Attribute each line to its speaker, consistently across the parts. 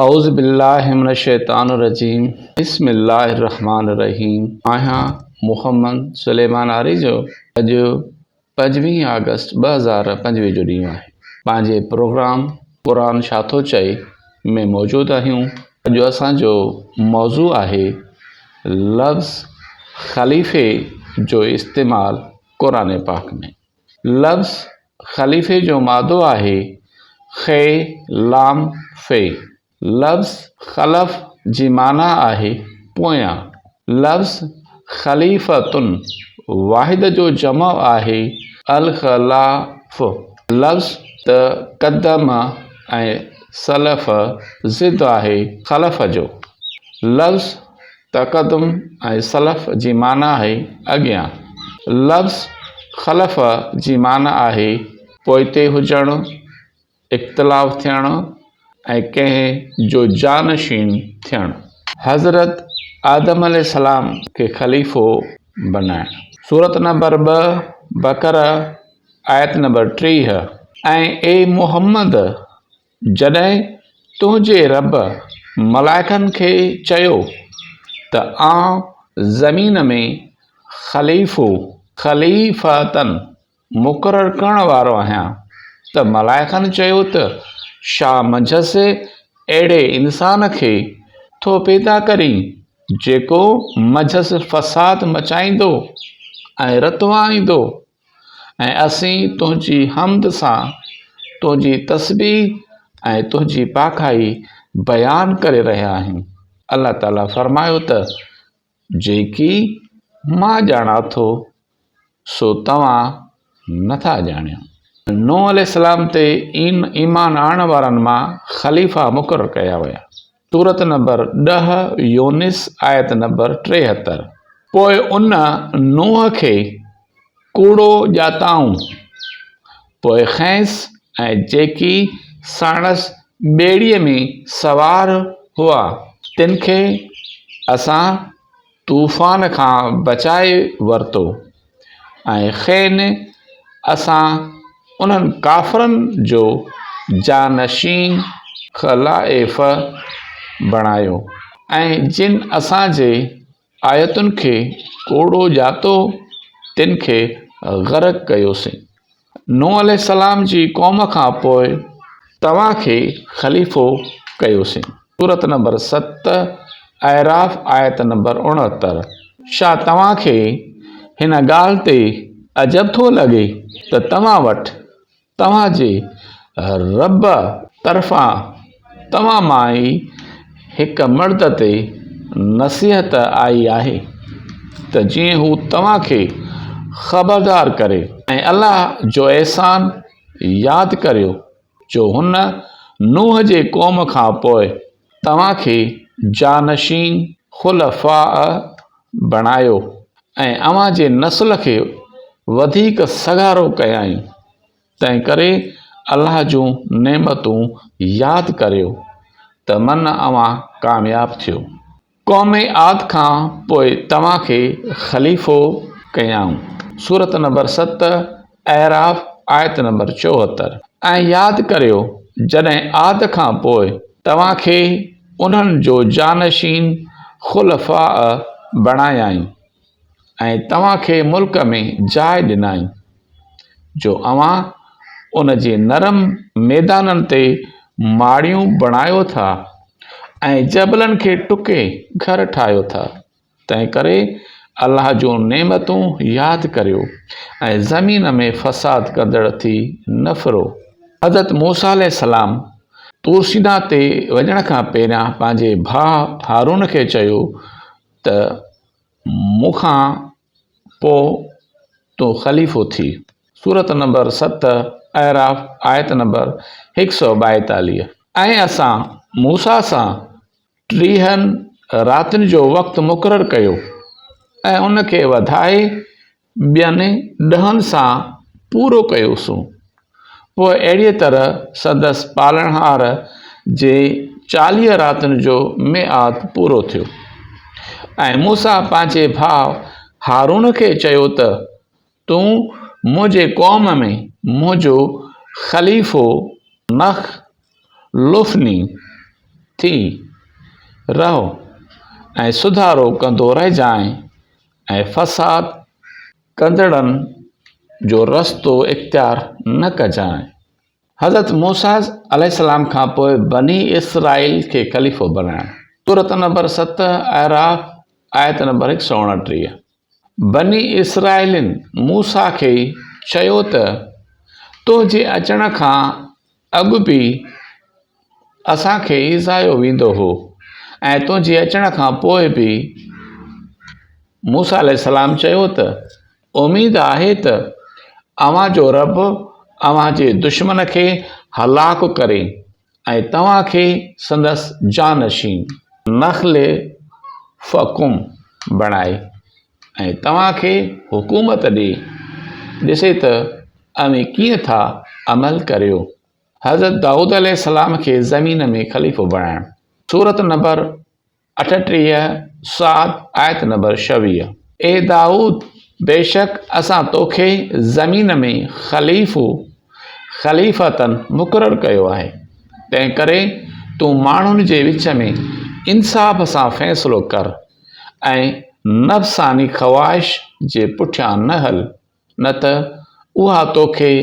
Speaker 1: اعوذ بالله من الشيطان الرجيم بسم الله الرحمن الرحيم آهيان محمد سليمان آريجو اڄ 25 آگسٽ 2025 جو ڏينهن آهي پنهنجي پروگرام قرآن ڇا ٿو چئي ۾ موجود آهيون اڄ اسان جو موضوع آهي لفظ خليفي جو استعمال قرآن پاڪ ۾ لفظ خليفي جو مادو آهي خ لام ف. لفظ خلف جي معنيٰ آهي پويان. لفظ خليفة واحد جو جمع آهي الخلاف. لفظ تقدم ۽ سلف ضد آهي خلف جو. لفظ تقدم ۽ سلف جي معنيٰ آهي اڳيان. لفظ خلف جي معنيٰ آهي پوئتي هجڻ، اختلاف ٿيڻ ۽ ڪنهن جو جانشين ٿيڻ. حضرت آدم عليه السلام کي خليفو بنائڻ. سورت نمبر 2 بقره آيت نمبر 30 ۽ اي محمد! جڏهن تنهنجي رب ملائڪن کي چيو ته آء زمين ۾ خليفو، خليفةً، مقرر ڪرڻ وارو آهيان ته ملائڪن چيو ته ڇا منجهس اهڙي انسان کي ٿو پيدا ڪرين جيڪو منجهس فساد مچائيندو ۽ رت وهائيندو؟ ۽ اسين تنهنجي حمد سان تنهنجي تسبيح ۽ تنهنجي پاڪائي بيان ڪري رهيا آهيون. الله تعاليٰ فرمايو ته جيڪي مان ڄاڻان ٿو سو توهان نٿا ڄاڻيو. نوح عليه السلام تي ايمان آڻڻ وارن مان خليفا مقرر ڪيا ويا. سورت نمبر 10 يونس آيت نمبر 73. پوء ان، نوح، کي ڪوڙو ڄاتائون، پوء کانئس ۽ جيڪي ساڻس ٻيڙيء ۾ سوار هئا، تن کي اسان طوفان کان بچائي ورتو ۽ کين اسان انهن ڪافرن جو جانشين، خلائف، بڻايو ۽ جن اسان جي آيتن کي ڪوڙو ڄاتو تن کي غرق ڪيوسين. نوح عليه السلام جي قوم کان پوء توهان کي خليفو ڪيوسين. سورت نمبر 7 اعراف آيت نمبر 69. ڇا توهان کي هن ڳالهه تي عجب ٿو لڳي ته توهان وٽ توهان جي رب طرفان توهان مان ئي هڪ مرد تي نصيحت آئي آهي ته جيئن هو توهان کي خبردار ڪري ۽ الله جو احسان ياد ڪريو جو هن نوح جي قوم کان پوء توهان کي جانشين، خلفاء، بڻايو ۽ اوهان جي نسل کي وڌيڪ سگهارو ڪيائين، تنهنڪري الله جون نعمتون ياد ڪريو ته من اوهان ڪامياب ٿيو. قوم عاد کان پوء توهان کي خليفو ڪيائون. سورت نمبر 7 اعراف آيت نمبر 74. ۽ ياد ڪريو جڏهن عاد کان پوء توهان کي انهن جو جانشين، خلفاء، بڻايائين ۽ توهان کي ملڪ ۾ جاء ڏنائين جو اوهان ان جي نرم ميدانن تي ماڙيون بڻايو ٿا ۽ جبلن کي ٽڪي گهر ٺاهيو ٿا. تنهنڪري الله جون نعمتون ياد ڪريو ۽ زمين ۾ فساد ڪندڙ ٿي نه ڦرو. حضرت موسيٰ عليه السلام طور سينا تي وڃڻ کان پهريان پنهنجي ڀاء هارون کي چيو ته مون کان پوء تون خليفو ٿي. سورت نمبر 7 اعراف آيت نمبر 142. ۽ اسان موسيٰ سان ٽيهن راتين جو وقت مقرر ڪيو ۽ ان کي وڌائي ٻين ڏهن سان پورو ڪيوسون. پوء اهڙيء طرح سندس پالڻهار جي 40 راتين جو ميعاد پورو ٿيو. ۽ موسيٰ پنهنجي ڀاء هارون کي چيو ته تون منهنجي قوم ۾ منهنجو خليفو نخلفني. ٿي رهه ۽ سڌارو ڪندو رهجانء ۽ فساد ڪندڙن جو رستو اختيار نه ڪجانء. حضرت موسيٰ عليه السلام کان پوء بني اسرائيل کي خليفو بڻائڻ. سورت نمبر 7 اعراف آيت نمبر 129. بني اسرائيلين موسيٰ کي چيو ته تنهنجي اچڻ کان اڳ به اسان کي ايذايو ويندو هو ۽ تنهنجي اچڻ کان پوء به. موسيٰ عليه السلام چيو ته اميد آهي ته اوهان جو رب اوهان جي دشمن کي هلاڪ ڪري ۽ توهان کي سندس جانشين، نخلفڪم، بڻائي ۽ توهان کي حڪومت ڏئي، ڏسي ته اوهين ڪيئن ٿا عمل ڪريو. حضرت دائود عليه السلام کي زمين ۾ خليفو بڻائڻ. سورت نمبر 38 صاد آيت نمبر 26. اي دائود! بيشڪ اسان توکي زمين ۾ خليفو، خليفةً، مقرر ڪيو آهي، تنهنڪري تون ماڻهن جي وچ ۾ انصاف سان فيصلو ڪر ۽ نفساني خواهش جي پٺيان نه هل، نه ته اها توکي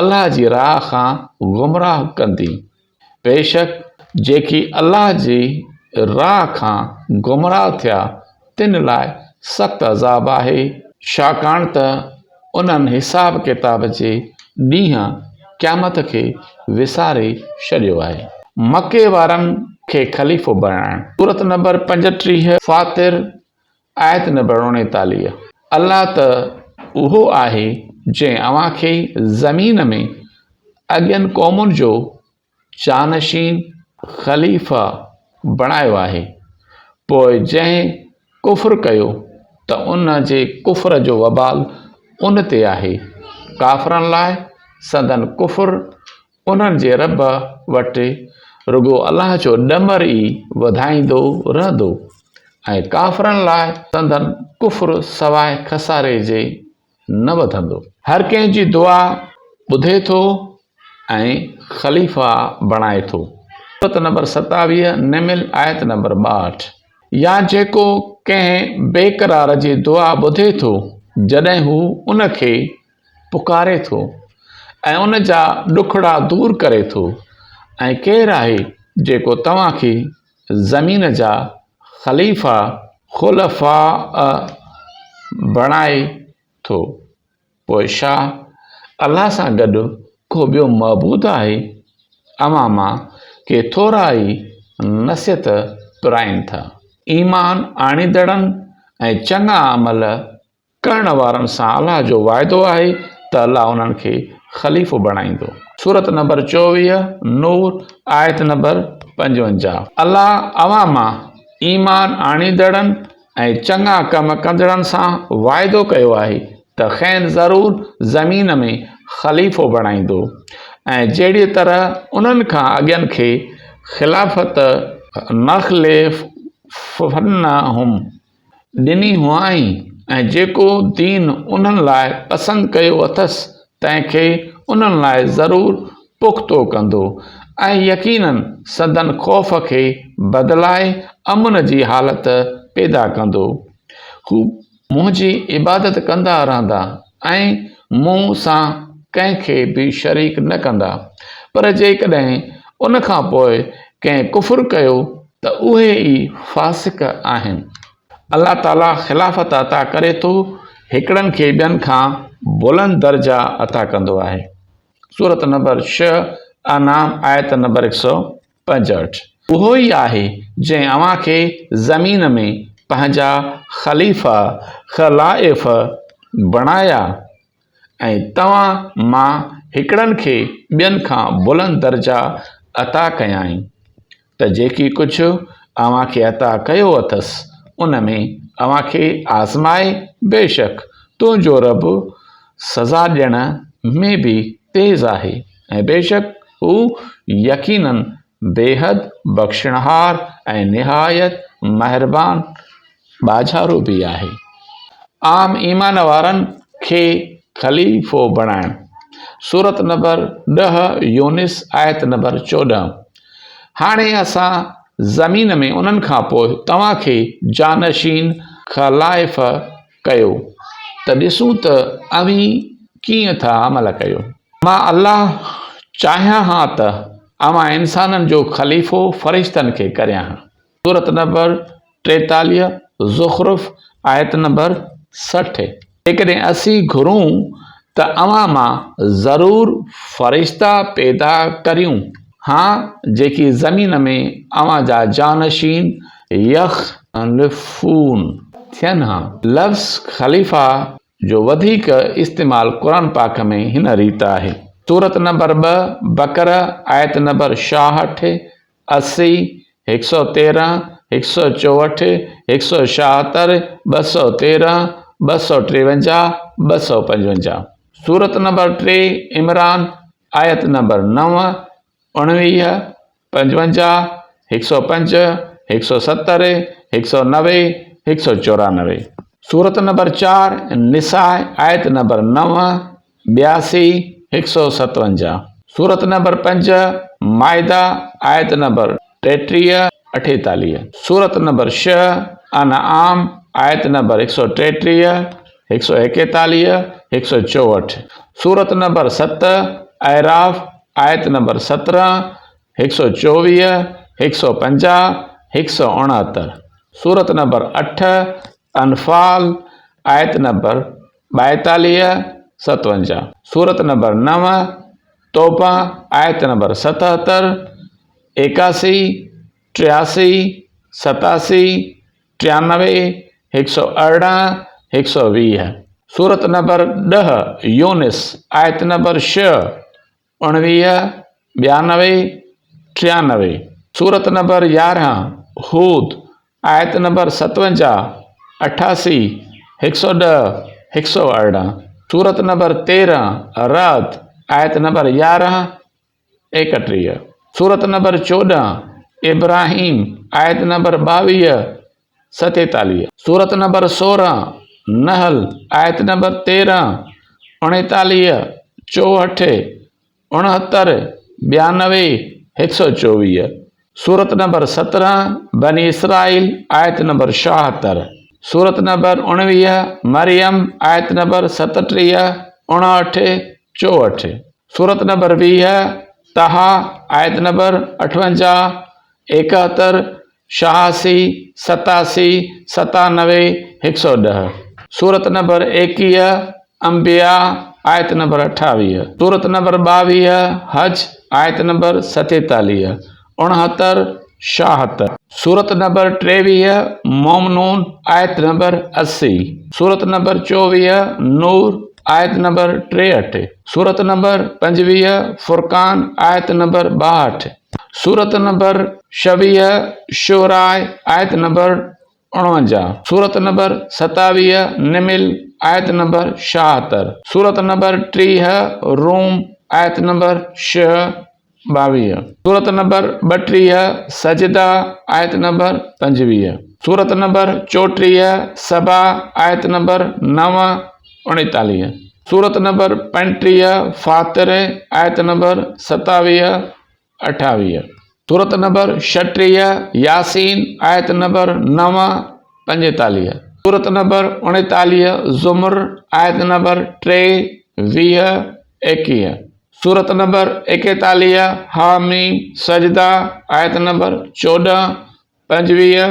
Speaker 1: الله جي راهه کان گمراهه ڪندي. بيشڪ جيڪي الله جي راهه کان گمراهه ٿيا تن لاء سخت عذاب آهي، ڇاڪاڻ ته انهن حساب ڪتاب جي ڏينهن، قيامت، کي وساري ڇڏيو آهي. مڪي وارن کي خليفو بڻائڻ. سورت نمبر 35 فاطر آيت نمبر 39. الله ته اهو آهي جنهن اوهان کي زمين ۾ اڳين قومن جو جانشين، خليفه، بڻايو آهي، پوء جنهن ڪفر ڪيو ته ان جي ڪفر جو وبال ان تي آهي، ڪافرن لاء سندن ڪفر انهن جي رب وٽ رڳو الله جو ڏمر ئي وڌائيندو رهندو ۽ ڪافرن لاء سندن ڪفر سواء خساري جي نه وڌندو. هر ڪنهن جي دعا ٻڌي ٿو ۽ خليفا بڻائي ٿو. سورت نمبر 27 نمل آيت نمبر 62. يا جيڪو ڪنهن بيقرار جي دعا ٻڌي ٿو جڏهن هو ان کي پڪاري ٿو ۽ ان جا ڏکڙا دور ڪري ٿو ۽ ڪير آهي جيڪو توهان کي زمين جا خليفا، خلفاء، بڻائي ٿو پوء ڇا الله سان گڏ ڪو ٻيو معبود آهي؟ اوهان مان ڪي ٿورا ئي نصيحت پرائين ٿا. ايمان آڻيندڙن ۽ چڱا عمل ڪرڻ وارن سان الله جو وعدو آهي ته الله انهن کي خليفو بڻائيندو. سورت نمبر 24، نور، آيت نمبر 55. الله اوهان مان ايمان آڻيندڙن ۽ چڱا ڪم ڪندڙن سان وعدو ڪيو آهي ته کين ضرور زمين ۾ خليفو بڻائيندو ۽ جهڙيء طرح انهن کان اڳين کي خلافت، نخلفنهم، ڏني هئائين ۽ جيڪو دين انهن لاء پسند ڪيو اٿس تنهن کي انهن لاء ضرور پختو ڪندو ۽ يقيناً سندن خوف کي بدلائي امن جي حالت پيدا ڪندو. هو منهنجي عبادت ڪندا رهندا ۽ مون سان ڪنهن کي به شريڪ نه ڪندا. پر جيڪڏهن ان کان پوء ڪنهن ڪفر ڪيو ته اهي ئي فاسق آهن. الله تعاليٰ خلافت عطا ڪري ٿو، هڪڙن کي ٻين کان بلند درجا عطا ڪندو آهي. سورت نمبر 6 انعام آيت نمبر 165. اهو ئي آهي جنهن اوهان کي زمين ۾ پنهنجا خليفا، خلائف، بڻايا ۽ توهان مان هڪڙن کي ٻين کان بلند درجا عطا ڪيائين. ته جيڪي ڪجهه اوهان کي عطا ڪيو اٿس ان ۾ اوهان کي آزمائي، بيشڪ تنهنجو رب سزا ڏيڻ ۾ به تيز آهي ۽ بيشڪ هو يقيناً بيحد بخشڻهار ۽ نهايت مهربان ٻاجهارو به آهي. عام ايمان وارن کي خليفو بڻائڻ. سورت نمبر 10 يونس آيت نمبر 14. هاڻي اسان زمين ۾ انهن کان پوء توهان کي جانشين، خلائف، ڪيو ته ڏسون ته اوهين ڪيئن ٿا عمل ڪيو. مان الله چاهيان ها ته اوهان انسانن جو خليفو فرشتن کي ڪريان ها. سورت نمبر 43، زخرف، آيت نمبر 60. جيڪڏهن اسين گهرون ته اوهان مان ضرور فرشتا پيدا ڪريون ها جيڪي زمين ۾ اوهان جا جانشين، يخلفون، ٿين ها. لفظ خليفه جو وڌيڪ استعمال قرآن پاڪ ۾ هن ريت آهي. سورت نمبر 2، بقره، آيت نمبر 66، 80، 113، 164، 176، 213، 253، 255. سورت نمبر 3، عمران، آيت نمبر 9، 19، 55، 105، 170، 190، 194. سورت نمبر 4، نساء، آيت نمبر 9، 82، 157. سورت نمبر 5، مائده، آيت نمبر 33، 48. سورت نمبر 6، انعام، آيت نمبر 133، 141، 164. سورت نمبر 7، اعراف، آيت نمبر 17، 124، 150، 169. سورت نمبر 8، انفال، آيت نمبر 42، 57. سورت نمبر 9، توبه، آيت نمبر 77، 81، 83، 87، 93، 118، 120. سورت نمبر 10، يونس، آيت نمبر 6، 19، 92، 93. سورت نمبر 11، هود، آيت نمبر 57، 88، 110، 118. سورت نمبر 13، رعد، آيت نمبر 11، 31. سورت نمبر 14، ابراهيم، آيت نمبر 22، 47. سورت نمبر 16، نحل، آيت نمبر 13، 39، 64، 69، 92، 124. سورت نمبر 17، بني اسرائيل، آيت نمبر 76. سورت نمبر 19، مريم، آيت نمبر 37، 59، 64. سورت نمبر 20، طه، آيت نمبر 58، 71، 86، 87، 97، 110. سورت نمبر 21، انبياء، آيت نمبر 28. سورت نمبر 22، حج، آيت نمبر 47، 69، 76. سورت نمبر 23، مومنون، آيت نمبر 80. سورت نمبر 24، نور، آيت نمبر 63. سورت نمبر 25، فرقان، آيت نمبر 62. سورت نمبر 26، شعراء، آيت نمبر 49. سورت نمبر 27، نمل، آيت نمبر 76. سورت نمبر 30، روم، آيت نمبر 6، 22. سورت نمبر 32، سجده، آيت نمبر 25. سورت نمبر 34، سبا، آيت نمبر 9، 39. سورت نمبر 35، فاطر، آيت نمبر 27، 28. سورت نمبر 36، ياسين، آيت نمبر 9، 45. سورت نمبر 39، زمر، آيت نمبر 3، 20، 21. سورت نمبر 41، حاميم، سجده، آيت نمبر 14، 25،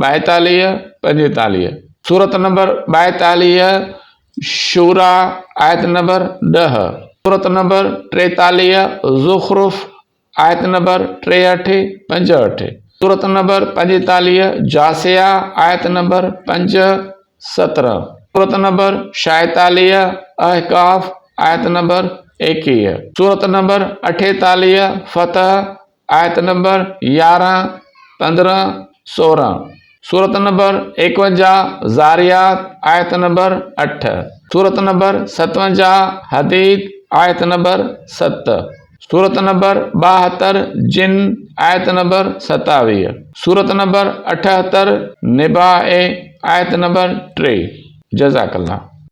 Speaker 1: 42، 45. سورت نمبر 42، شوريٰ، آيت نمبر 10. سورت نمبر 43، زخرف، آيت نمبر 63، 65. سورت نمبر 45، جاثيه، آيت نمبر 5، 17. سورت نمبر 46، احقاف، آيت نمبر 21. سورت نمبر 48، فتح، آيت نمبر 11، 15، 16. سورت نمبر 51، ذاريات، آيت نمبر 8. سورت نمبر 57، حديد، آيت نمبر 7. سورت نمبر 72، جن، آيت نمبر 27. سورت نمبر 78، نباء، آيت نمبر 3. جزاڪ الله.